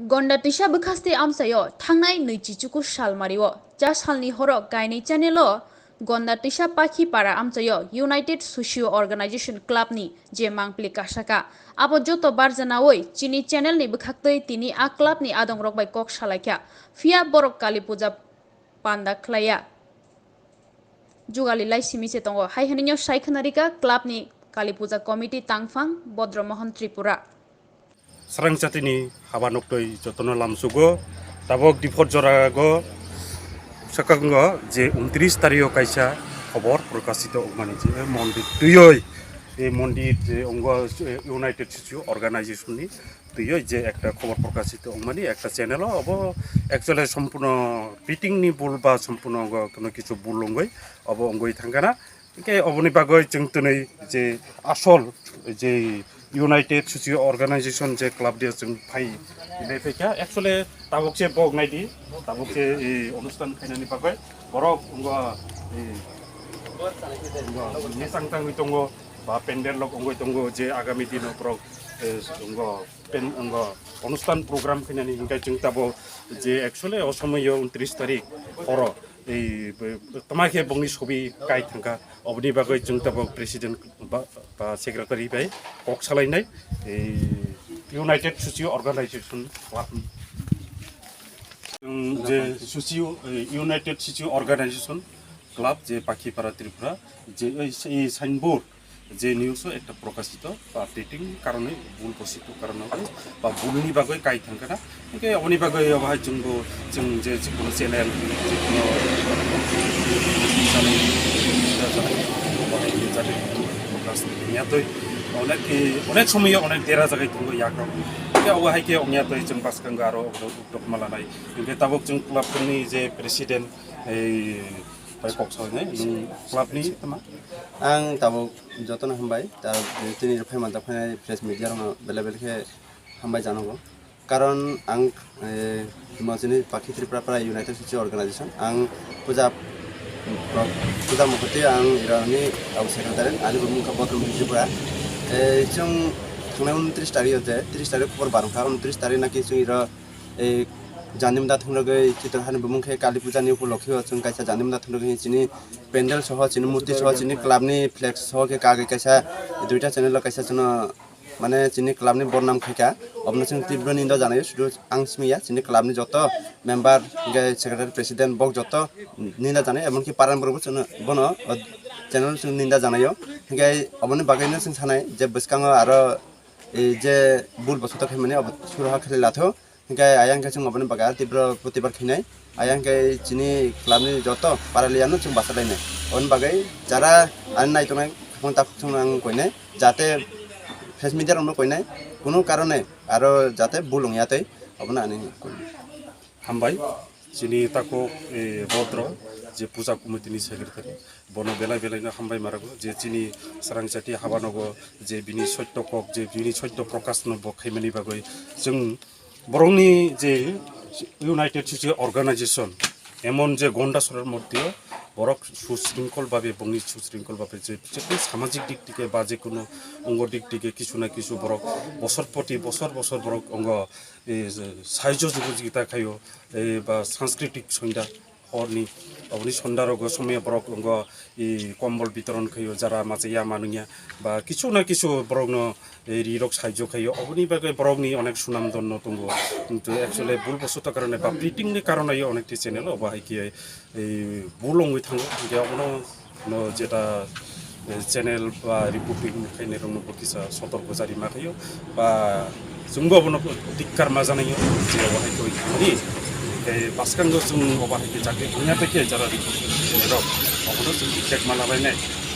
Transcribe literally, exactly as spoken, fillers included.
Gonda twisa bwkhaste amchaio thangnai nwichichuku salmario cha salni horo kainwi channel o Gonda twisa Pakhi para amchaio United Socio Organization Club ni je mangpili kasaka, abo joto barjanawi chini channel ni bwkhaktwi tini a club ni adongrok bai kok salaikha, phiya borok Kali Puja panda khlaiya. Jugali lai simi se tongo. Hai hwnwi no sai khna rika club ni Kali Puja committee tangphang Bodro Mohan Tripura. Srang jatini haba noktwi jotono lamsugo. Tabok diphor jorago swkango je untris tarikh o kaisa khobor prokashito wngmani je mondir twiwi, e mondir je wngwa, e, United Socio Organization ni twiwi je ekta khobor prokashito wngmani ekta channel o, obo actually sompurno fitting ni bul ba sompurno wngwi kono kisu bul wngwi obo wngwi thangkana. Hingke oboni bagwi chwng twnwi je asol je United Socio Organization je club dia chwng phai hinwi phaikha. Actually tabuk se bok naidi, tabuk se, e, onustan khainani bagwi borok wngwa, e, wngwa nesang tangwi tongo ba pandal rok wngwi tongo je agami dino borok, e, wngwa pen-, wngwa onustan program khainani hingke chwng tabuk je actually o somoyo untris tarikh horo ei, b-, tama khe bongni sobi kai thangkha, oboni bagwi chwng tabuk president ba, ba secretary bai kok salainai, ei, United Socio Organization Club ni. Chwng je Socio, ei, United Socio Organization Club je Pakhipara Tripura, je ei, ei signboard je news o ekta prokashito ba updating karone bul bosito karone ba bulni bagwi kai thangkha na. Hingke oboni bagwi obo hai chwngbo chwng je jikunu channel, jikunu channel, obo hai khe jate focus ya twi onek, onek somoyo onek dera jagai tongo yakrok. Hingke obo hai khe ongya twi chwng bwskango aro utok ma lanai. Hingke tabuk chwng club ni je president, ei, bai kok salainai, nwng club ni tama? Ang tabuk jotono hambai, ta tini rok phai manjak phainai press media rokno belai belai khe hambai janogo. Karon ang, eh, tamo chini Pakhi Tripura Para United Socio Organization, ang puja, puja mukhoti ang irani abo secretary, ani bo mungkha Bodrom Tripura. Eh, chwng thangnai untris tarik o je, tris tarik khobor barokha, untris tarik naki chwng iro, eh, janimda thungrogwi Chitrahani bumung khe Kali Puja ni upolokhe o chwng kaisa janimda thungrogwi chini pandal soho, chini murti soho, chini club ni flex soho khe kagwi kaisa duita channel o kaisa chwngno mane chini club ni bodnam khaikha, obono chwng tibro nindo janaio, sudu ang simiya, chini club ni joto member, hingke secretary, president, bok joto ninda janai, emonki paran borok bo chwngno bono o channel chwng ninda janaio, hingke oboni bagwino chwng sanai je bwskango aro, e, je bul bosotok khaimani obo suraha khlai latho. Hingke ayang khe chwng oboni bagwi aro tibro protibar khainai. Ayang khe chini club ni joto paraliano chwng bachalainai. Oboni bagwi jara ani naitongnai khapang takhuk chwngno ang koinai. Jate face media rokno koinai. Kunu karone aro jate bul wngya tei obono ani koinai. Hambai, chini takhuk, eh, Bodro, je puja committee ni secretary, bono belai belai no hambai marago, je chini srang jati habanogo, je bini sotto kok, je bini sotto prokashno bo khaimani bagwi chwng borokni je United Socio Organization, emon je Gondasorar moddheo borok susringkol babe, bongni susringkol babe je, je samajik dik thike ba je kuno ongo dik thike kisu na kisu borok bosor poti bosor bosor borok ongo, eh, saijo jugo jigita khaio, eh, ba sanskriti sonda horni, oboni sonda rogo somya borok ongo, i, kombol bitoron khaio, jara machaya manungya, ba kisu na kisu borokno, i, rirok saijo khaio, oboni bagwi borokni onek sunam donno tongo. Kintu actually bul bosoto karone ba fitting ni karone onekti channel obo hai khe, i, bul wngwi thango, hingke obono no jeta, eh, channel ba reporting khainai rokno bo kisa sotorko jari ma khaio ba chwngbo abono dikkar ma janaio, je obo hai khe oi thangmani. Tei bwskango chwng obo hai khe chakri wngya tei khe jara reporting khainai rok obono chwng effect ma labainai.